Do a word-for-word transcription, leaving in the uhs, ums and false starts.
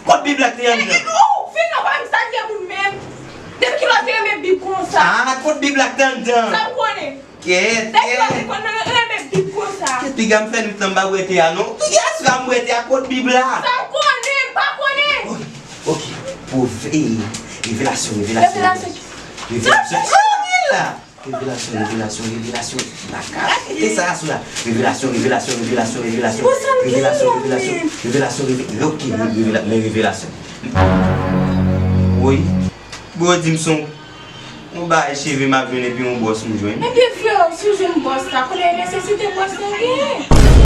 Kot Bib la k te anndan? Ou fin nan pa m salye moun menm. Depi kilè w te renmen Bib konsa? Ah, kot Bib la k te anndan? Sa m konnen. Kèt, Depi kilè w kèt. Te konn renmen Bib konsa? Kèt, piga m fè nwit lan m pa bwè te a non. Piga aswè a m bwè te a, kot Bib la? Sa m konnen, m pa konnen. Ok, ok. Pou e, revelasyon, revelasyon. Revelasyon. Revelasyon. Sa w gen la? Revelasyon, revelasyon, revelasyon. Makak. E sa aswè a. Revelasyon, revelasyon, revelasyon, revelasyon. Pou sa m gen Revelasyon, non, revelasyon, men. revelasyon, reve- ok, revela- men revelasyon. Wi. Bro di m se yon bagay cheve m ap jwenn epi yon bòs m jwenn. Ebyen frè, si w jwenn bòs la, konnen nesesite bòs la genyen.